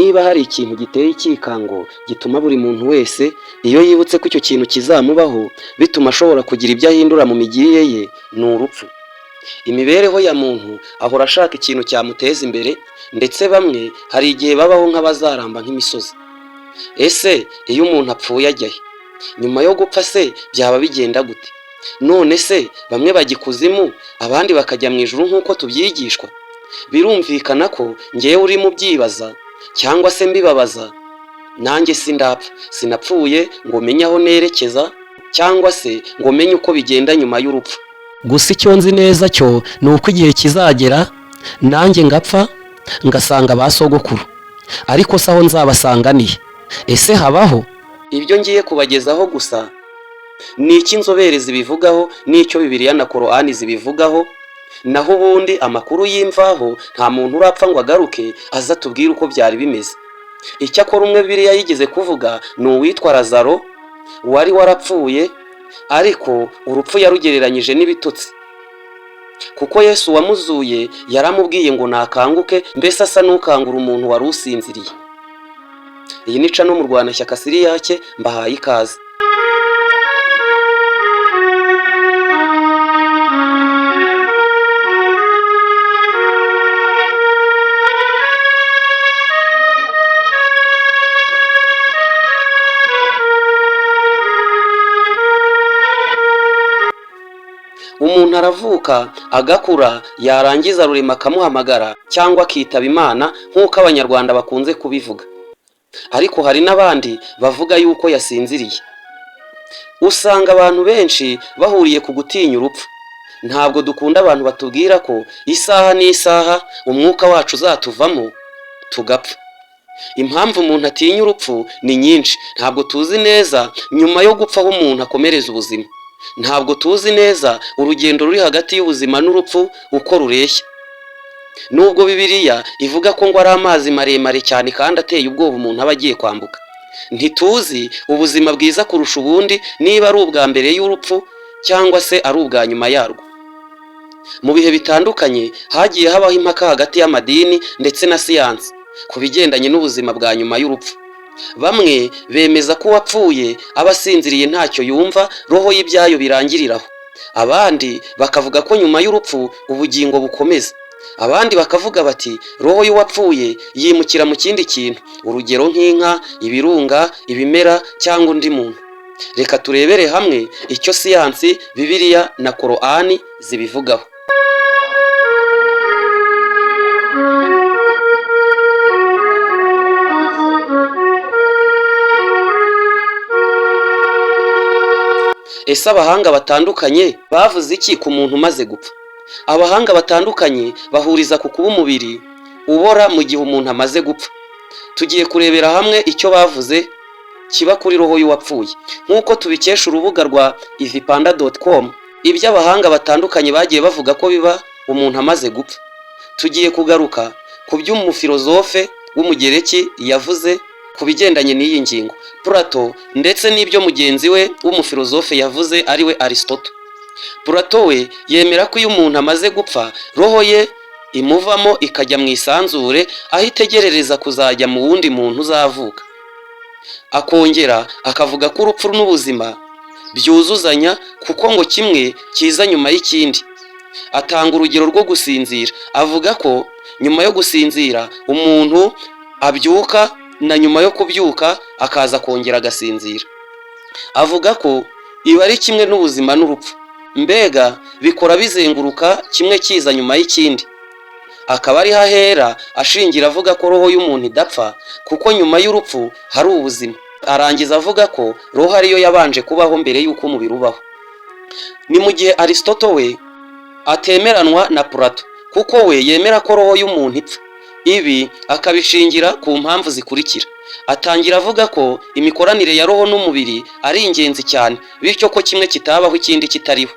Niba hari ikintu giteye icyikango gituma buri muntu wese iyo yibutse ko icyo kintu kizamubaho, bituma ashobora kugira ibyo ahindura mu migirire ye, ni urupfu. Imibereho ya muntu ahora ashaka ikintu cyamuteza imbere, ndetse bamwe hari igihe babaho nk'abazaramba nk'imisozi. Ese iyo umuntu apfuye ajya he? Nyuma yo gupfa se byaba bigenda gute? None se bamwe bajya ikuzimu, abandi bakajya mu ijuru nk'uko tubyigishwa? Birumvikana ko ngewe uri mu byibaza cyangwa se mbibabaza, nanjye sindapfa, sinapfuye ngo menye aho nerekeza cyangwa se ngo menye uko bigenda nyuma y'urupfu. Gusa icyo nzi neza cyo ni uko igihe kizagera nanjye ngapfa, ngasanga ba sogokuru. Ariko se aho nzabasanga ni he? Ese habaho? Ibyo ngiye kubagezaho gusa ni icyo inzobere zibivugaho n'icyo Bibiliya na Korowani zibivugaho. Naho ubundi amakuru y'imvaho, nta muntu urapfa ngo agaruke aza atubwire uko byari bimeze. Icyakora umwe Bibiliya yigeze kuvuga ni uwitwa Lazaro wari warapfuye, ariko urupfu yarugereranyije n'ibitotsi, kuko Yesu wamuzuye yaramubwiye ngo nakanguke, mbese asa n'ukangura umuntu wari usinziriye. Iyi ni channel Murwanashyaka Siriyake, mbahaye ikaze. Umuntu aravuka, agakura, yarangiza Rurema akamuhamagara cyangwa akitaba Imana, nk'uko Abanyarwanda bakunze kubivuga. Ariko hari n'abandi bavuga yuko yasinziriye. Usanga abantu benshi bahuriye ku gutinya urupfu. Ntabwo dukunda abantu batubwira ko isaha n'isaha umwuka wacu uzatuvamo tugapfa. Impamvu umuntu atinya urupfu ni nyinshi. Ntabwo tuzi neza nyuma yo gupfa aho umuntu akomereza ubuzima. Ntabwo tuzi neza urugendo ruri hagati y'ubuzima n'urupfu uko rureshya, nubwo Bibiliya ivuga ko ngo ari amazi maremare cyane kandi ateye ubwoba umuntu aba agiye kwambuka. Ntituzi ubuzima bwiza kurusha ubundi, niba ari ubwa mbere y'urupfu cyangwa se ari ubwa nyuma yarwo. Mu bihe bitandukanye hagiye habaho impaka hagati y'amadini ndetse na siyansi ku bigendanye n'ubuzima bwa nyuma y'urupfu. Bamwe bemeza ko uwapfuye aba asinziriye, ntacyo yumva, roho y'ibyayo birangiriraho. Abandi bakavuga ko nyuma y'urupfu ubugingo bukomeza. Abandi bakavuga bati roho y'uwapfuye yimukira mu kindi kintu, urugero nk'inka, ibirunga, ibimera cyangwa undi muntu. Reka turebere hamwe icyo siyansi, Bibiliya na Korowani zibivugaho. Ese abahanga batandukanye bavuze iki ku muntu umaze gupfa? Abahanga batandukanye bahuriza ku kuba umubiri ubora mu gihe umuntu amaze gupfa. Tugiye kurebera hamwe icyo bavuze kiba kuri roho y'uwapfuye, nk'uko tubikesha urubuga rwa ivipanda.com. Ibyo abahanga batandukanye bagiye bavuga ko biba umuntu amaze gupfa, tugiye kugaruka ku by'umufilozofe w'Umugereki yavuze ku bigendanye n'iyi ngingo, Plato, ndetse n'ibyo mugenzi we w'umufilozofe yavuze, ari we Aristote. Plato we yemera ko iyo umuntu amaze gupfa roho ye imuvamo ikajya mu isanzure, aho itegerereza kuzajya mu wundi muntu uzavuka. Akongera akavuga ko urupfu n'ubuzima byuzuzanya, kuko ngo kimwe kiza nyuma y'ikindi. Atanga urugero rwo gusinzira, avuga ko nyuma yo gusinzira umuntu abyuka, na nyuma yo kubyuka akaza kongera agasinzira. Avuga ko ibi ari kimwe n'ubuzima n'urupfu, mbega bikora bizenguruka, kimwe kiza nyuma y'ikindi. Akaba ariho ahera ashingira avuga ko roho y'umuntu idapfa, kuko nyuma y'urupfu hari ubuzima. Arangiza avuga ko roho ariyo yabanje kubaho mbere y'uko umubiri ubaho. Ni mu gihe Aristote we atemeranwa na Plato, kuko we yemera ko roho y'umuntu ipfa. Ibi akabishingira ku mpamvu zikurikira: atangira avuga ko imikoranire ya roho n'umubiri ari ingenzi cyane, bityo ko kimwe kitabaho ikindi kitariho,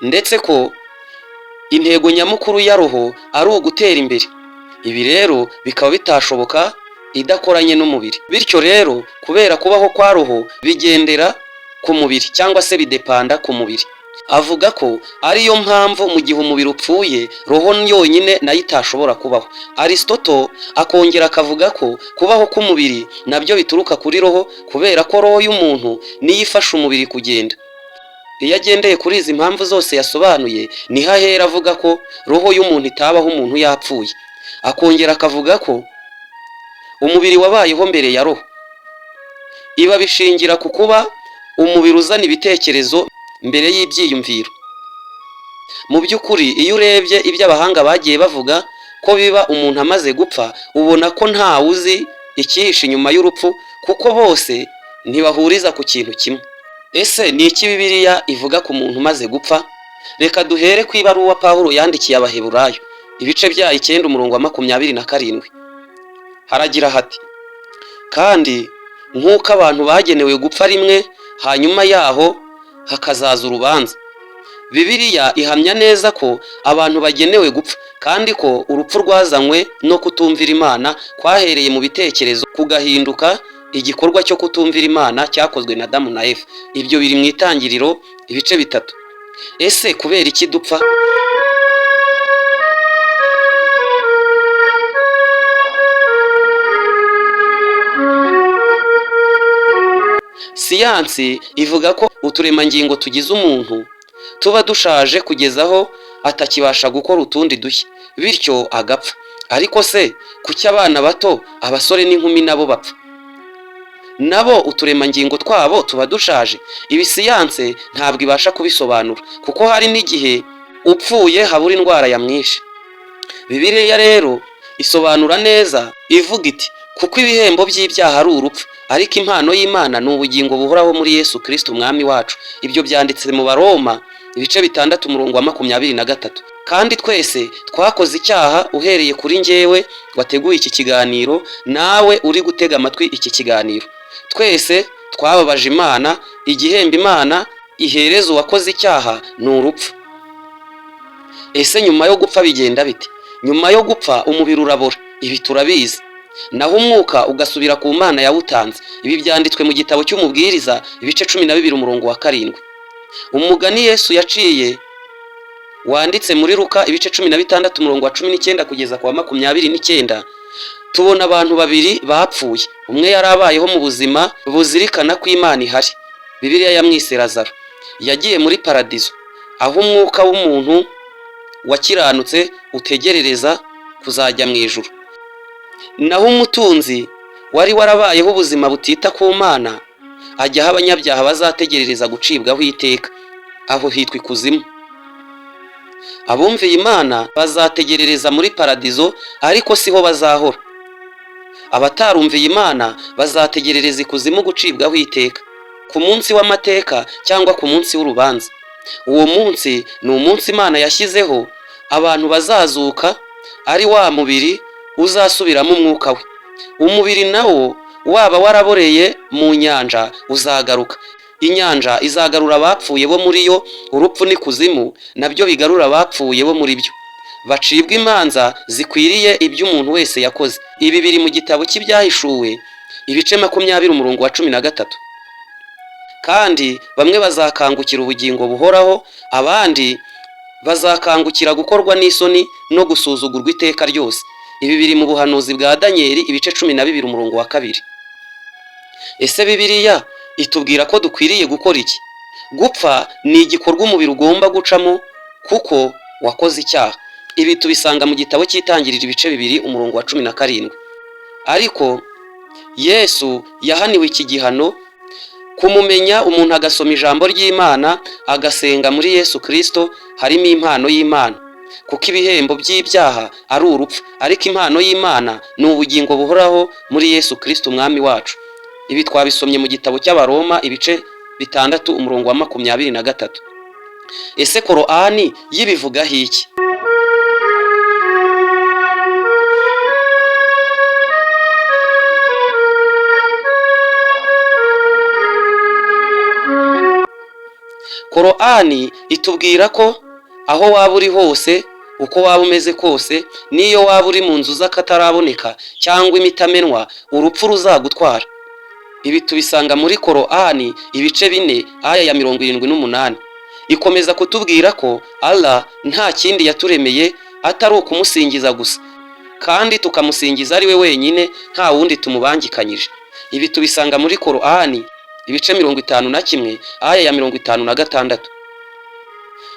ndetse ko intego nyamukuru ya roho ari ugutera imbere. Ibi rero bikaba bitashoboka idakoranye n'umubiri. Bityo rero, kubera kubaho kwa roho bigendera ku mubiri cyangwa se bidepanda ku mubiri. Avuga ko ariyo mpamvu mu gihe umubiri upfuye, roho yonyine nayo itashobora kubaho. Aristotle akongera akavuga ko kubaho k'umubiri nabyo bituruka kuri roho, kubera ko roho y'umuntu niyo ifasha umubiri kugenda. Iyo agendeye kuri izi mpamvu zose yasobanuye, niho ahera avuga ko roho y'umuntu itabaho umuntu yapfuye. Akongera akavuga ko umubiri wabayeho mbere ya roho. Ibi abishingira ku kuba umubiri uzana ibitekerezo mbere y'ibyiyumviro. Mu by'ukuri, iyo urebye ibyo abahanga bagiye bavuga ko biba umuntu amaze gupfa, ubona ko ntawe uzi icyihishe inyuma y'urupfu, kuko bose ntibahuriza ku kintu kimwe. Ese ni iki Bibiliya ivuga ku muntu umaze gupfa? Reka duhere ku ibaruwa Pawulo yandikiye Abaheburayo, ibice byayo 9, umurongo wa 27. Haragira hati: "Kandi nk'uko abantu bagenewe gupfa rimwe, hanyuma yaho hakazaza urubanza." Bibiliya ihamya neza ko abantu bagenewe gupfa, kandi ko urupfu rwazanywe no kutumvira Imana kwahereye mu bitekerezo kugahinduka igikorwa cyo kutumvira Imana cyakozwe na Adamu na Eva. Ibyo biri mu Itangiriro ibice 3. Ese kubera iki dupfa? Siyansi ivuga ko uturemangingo tugize umuntu tuba dushaje kugeza aho atakibasha gukora utundi dushya, bityo agapfa. Ariko se kuki abana bato, abasore n'inkumi nabo bapfa? Nabo uturemangingo twabo tuba dushaje? Ibi siyanse ntabwo ibasha kubisobanura, kuko hari n'igihe upfuye habura indwara yamwishe. Bibiliya rero isobanura neza ivuga iti: "Kuko ibihembo by'ibyaha ari urupfu, ariko impano y'Imana ni ubugingo buhoraho muri Yesu Kristo Umwami wacu." Ibyo byanditse mu Baroma ibice 6, umurongo wa 23. Kandi twese twakoze icyaha, uhereye kuri njyewe wateguye iki kiganiro, nawe uri gutega amatwi iki kiganiro. Twese twababaje Imana. Igihembo Imana ihereza uwakoze icyaha ni urupfu. Ese nyuma yo gupfa bigenda bite? Nyuma yo gupfa umubiri urabora, ibi turabizi, naho umwuka ugasubira ku Mana yawutanze. Ibi byanditswe mu gitabo cy'Umubwiriza ibice 12, umurongo wa 7. Umugani Yesu yaciye wanditse muri Luka ibice 16, umurongo wa 19 kugeza ku wa 29, tubona abantu babiri bapfuye. Umwe yari abayeho mu buzima buzirikana ko Imana ihari. Bibiliya yamwise Lazaro. Yagiye muri paradizo, aho umwuka w'umuntu wakiranutse utegerereza kuzajya mu ijuru. Naho umutunzi wari warabayeho ubuzima butita ku Mana ajya aho abanyabyaha bazategerereza gucibwaho iteka, aho hitwa ikuzimu. Abumviye Imana bazategerereza muri paradizo, ariko siho bazahora. Abatarumviye Imana bazategerereza ikuzimu gucibwaho iteka ku munsi w'amateka cyangwa ku munsi w'urubanza. Uwo munsi ni umunsi Imana yashyizeho abantu bazazuka, ari wa mubiri uzasubiramo umwuka we. Umubiri nawo waba waraboreye mu nyanja uzagaruka. Inyanja izagarura abapfuye bo muri yo, urupfu n'ikuzimu nabyo bigarura abapfuye bo muri byo, bacibwa imanza zikwiriye ibyo umuntu wese yakoze. Ibi biri mu gitabo cy'Ibyahishuwe ibice 20, umurongo wa 13. Kandi bamwe bazakangukira ubugingo buhoraho, abandi bazakangukira gukorwa n'isoni no gusuzugurwa iteka ryose. Ibi biri mu buhanuzi bwa Daniyeli ibice 12, umurongo wa 2. Ese Bibiliya itubwira ko dukwiriye gukora iki? Gupfa ni igikorwa umubiri ugomba gucamo kuko wakoze icyaha. Ibi tubisanga mu gitabo cy'Itangiriro ibice 2, umurongo wa 17. Ariko Yesu yahaniwe iki gihano. Kumumenya, umuntu agasoma ijambo ry'Imana, agasenga, muri Yesu Kristo harimo impano y'Imana. Kuko ibihembo by'ibyaha ari urupfu, ariko impano y'Imana ni ubugingo buhoraho muri Yesu Kristo Umwami wacu. Ibi twabisomye mu gitabo cy'Abaroma ibice 6, umurongo wa 23. Ese Korani yibivugaho iki? Korani itubwira ko aho waba uri hose, uko waba umeze kose, n'iyo waba uri mu nzu z'akataraboneka cyangwa imitamenwa, urupfu ruzagutwara. Ibi tubisanga muri Korani ibice 4, aya ya 78. Ikomeza kutubwira ko Allah nta kindi yaturemeye atari ukumusingiza gusa, kandi tukamusingiza ari we wenyine, nta wundi tumubangikanyije. Ibi tubisanga muri Korani, ibice 51, aya ya 56.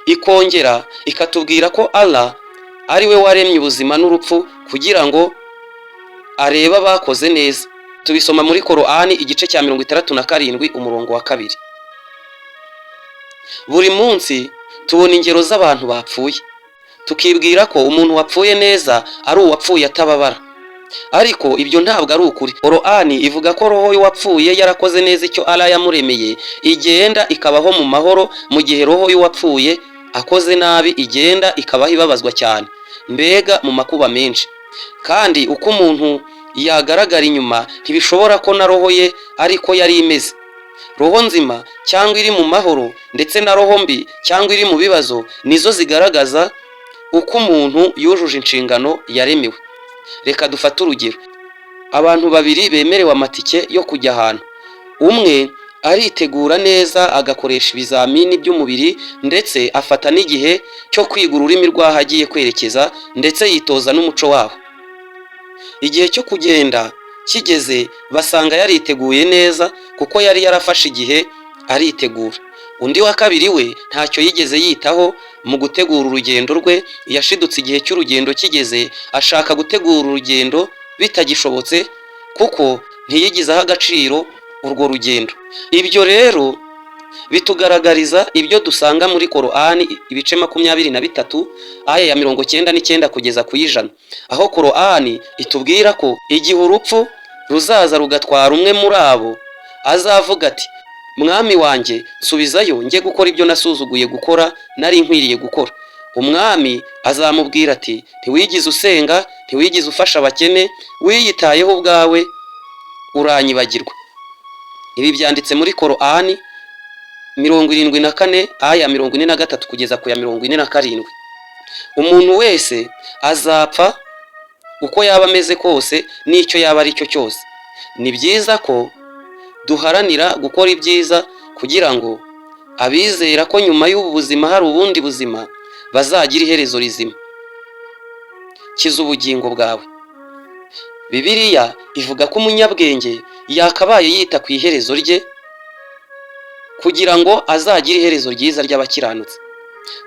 Ikongera ikatubwira ko Allah ari we waremye ubuzima n'urupfu kugira ngo arebe abakoze neza. Tubisoma muri Korani, igice cya 67, umurongo wa 2. Buri munsi tubona ingero z'abantu bapfuye, tukibwira ko umuntu wapfuye neza ari uwapfuye atababara, ariko ibyo ntabwo ari ukuri. Korani ivuga ko roho y'uwapfuye yarakoze neza icyo Allah yamuremeye igenda ikabaho mu mahoro, mu gihe roho y'uwapfuye akoze nabi igenda ikabaho ibabazwa cyane, mbega mu makuba menshi. Kandi uko umuntu yagaragara inyuma ntibishobora ko na roho ye ariko yari imeze. Roho nzima cyangwa iri mu mahoro ndetse na roho mbi cyangwa iri mu bibazo nizo zigaragaza uko umuntu yujuje inshingano yaremewe. Reka dufate urugero: abantu babiri bemerewe amatike yo kujya ahantu. Umwe aritegura neza, agakoresha ibizamini by'umubiri, ndetse afata n'igihe cyo kwiga ururimi rw'aho agiye kwerekeza, ndetse yitoza n'umuco waho. Igihe cyo kugenda kigeze, basanga yariteguye neza kuko yari yarafashe igihe aritegura. Undi wa kabiri we ntacyo yigeze yitaho mu gutegura urugendo rwe. Yashidutse igihe cy'urugendo kigeze ashaka gutegura urugendo bitagishobotse, kuko ntiyigize aha agaciro urwo rugendo. Ibyo rero bitugaragariza ibyo dusanga muri Korani, ibice 23, aya ya 99 kugeza ku 100, aho Korani itubwira ko igihe urupfu ruzaza rugatwara umwe muri abo, azavuga ati: "Mwami wanjye, nsubizayo njye gukora ibyo nasuzuguye gukora nari nkwiriye gukora." Umwami azamubwira ati: "Ntiwigize usenga, ntiwigize ufasha abakene, wiyitayeho ubwawe uranyibagirwa." Ibi byanditse muri Korani 74, aya 43 kugeza ku ya 47. Umuntu wese azapfa, uko yaba ameze kose n'icyo yaba ari cyo cyose. Ni byiza ko duharanira gukora ibyiza kugira ngo abizera ko nyuma y'ubu buzima hari ubundi buzima bazagira iherezo rizima. Kiza ubugingo bwawe. Bibiliya ivuga ko umunyabwenge yakabaye yita ku iherezo rye kugira ngo azagire iherezo ryiza ry'abakiranutsi.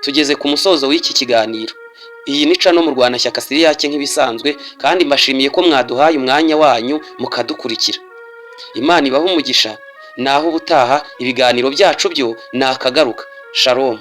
Tugeze ku musozo w'iki kiganiro. Iyi ni channel Murwanashyaka Siriyake nk'ibisanzwe, kandi mbashimiye ko mwaduhaye umwanya wanyu mukadukurikira. Imana ibahe umugisha. Naho ubutaha, ibiganiro byacu byo ni akagaruka. Shalom.